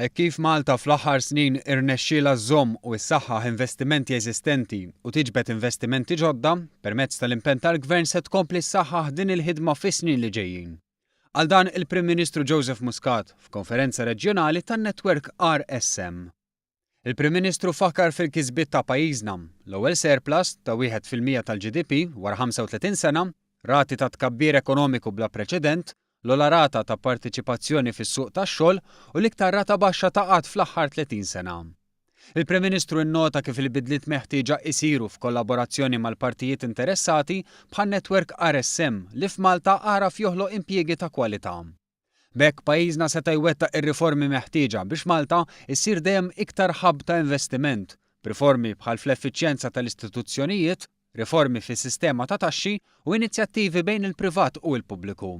Hekk kif Malta fl-aħħar snin irnexxielha żżomm u ssaħħaħ investimenti eżistenti u tiġbed investimenti ġodda, permezz tal-impenn tal-Gvern se tkompli ssaħħaħ din il-ħidma fis-snin li ġejjin. Qal dan il-Prim Ministru Joseph Muscat f'konferenza reġjonali tan-netwerk RSM. Il-Prim Ministru fakkar fil-kisbiet ta' pajjiżna, l-ewwel surplus ta' 1% tal-GDP wara 35 sena, rati ta' tkabbir ekonomiku bla preċedent, l-ogħla rata ta' parteċipazzjoni fis-suq tax-xogħol u l-iktar rata baxxa ta' qgħad fl-aħħar 30 sena. Il-Prim Ministru innota kif il-bidliet meħtieġa isiru f'kollaborazzjoni mal-partijiet interessati bħan-netwerk RSM li f'Malta għaraf joħloq impjiegi ta' kwalità. B'hekk pajjiżna seta' jwettaq ir-riformi meħtieġa biex Malta issir dejjem iktar hub ta' investiment, b'riformi bħal fl-effiċjenza tal-istituzzjonijiet, riformi fis-sistema ta' taxxi u inizjattivi bejn il-privat u l-pubbliku.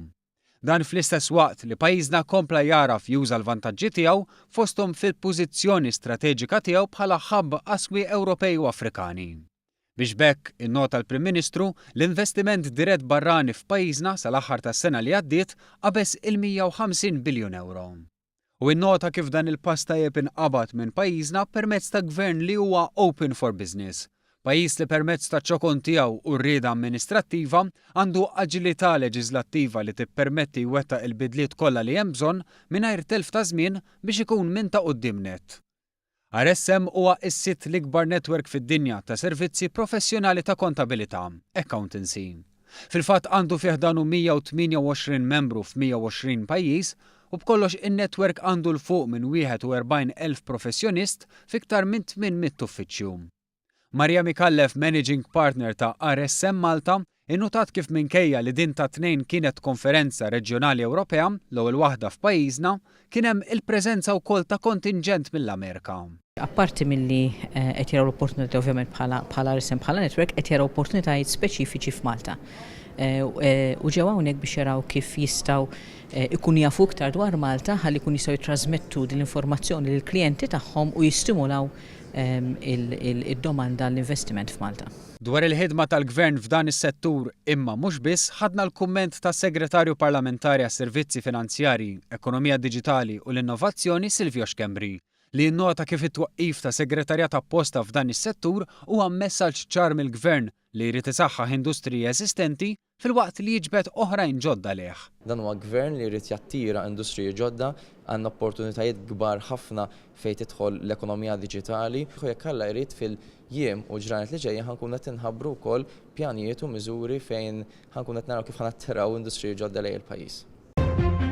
Dan fl-istess waqt li pajjiżna kompla jagħraf juża l-vantaġġi tiegħu fosthom fil-pożizzjoni strateġika tiegħu bħala hub għas-swieq Ewropej u Afrikani. Biex b'hekk, innota l-Prim Ministru, l-investiment dirett barrani f'pajjiżna sal-aħħar tas-sena li għaddiet qabeż il-150 biljun ewro. U innota kif dan il-pass tajjeb inqabad minn pajjiżna permezz ta' gvern li huwa open for business. Pajjiż li permezz taċ-ċokon tiegħu u r-rieda amministrattiva għandu aġilità leġiżlattiva li tippermetti jwettaq il-bidliet kollha li hemm bżonn mingħajr telf ta' żmien biex ikun minn ta' quddiem nett. RSM huwa s-sitt l-ikbar netwerk fid-dinja ta' servizzi professjonali ta' kontabilità, accountancy. Fil-fatt għandu fi ħdanu 128 membru f'120 pajjiż u b'kollox in-netwerk għandu 'l fuq minn 41,000 professjonist f'iktar minn 800 uffiċċju. Maria Micallef, Managing Partner ta' RSM Malta, innutat kif minkejja li din tat-Tnejn kienet konferenza reġjonali Ewropea, l-ewwel waħda f'pajjiżna, kien hemm il-preżenza wkoll ta' kontinġent mill-Amerika. Apparti milli qed jaraw l-opportunità ovvjament bħala bħala RSM bħala network qed jaraw opportunitajiet speċifiċi f'Malta. U ġew hawnhekk biex jaraw kif jistgħu ikunu jafu iktar dwar Malta ħalli jkunu jistgħu jittrażmettu din l-informazzjoni lill-klijenti tagħhom u jistimulaw id-domanda għall-investiment f'Malta. Dwar il-ħidma tal-Gvern f'dan is-settur, imma mhux biss, ħadna l-kumment tas-Segretarju Parlamentari għas-Servizzi Finanzjarji, Ekonomija Diġitali u l-Innovazzjoni Silvio Schembri, li innota kif it-twaqqif ta' segretarjat apposta f'dan is-settur huwa messaġġ ċar mill-Gvern li jrid isaħħaħ industriji eżistenti filwaqt li jiġbed oħrajn ġodda lejh. Dan huwa gvern li jrid jattira industriji ġodda, għandna opportunitajiet kbar ħafna fejn tidħol l-ekonomija diġitali u jekk Alla jrid fil-jiem u ġranet li ġejjin ħa nkunu qed inħabbru wkoll pjanijiet u miżuri fejn ħa nkunu qed naraw kif ħa nattiraw industriji ġodda lejn il-pajjiż.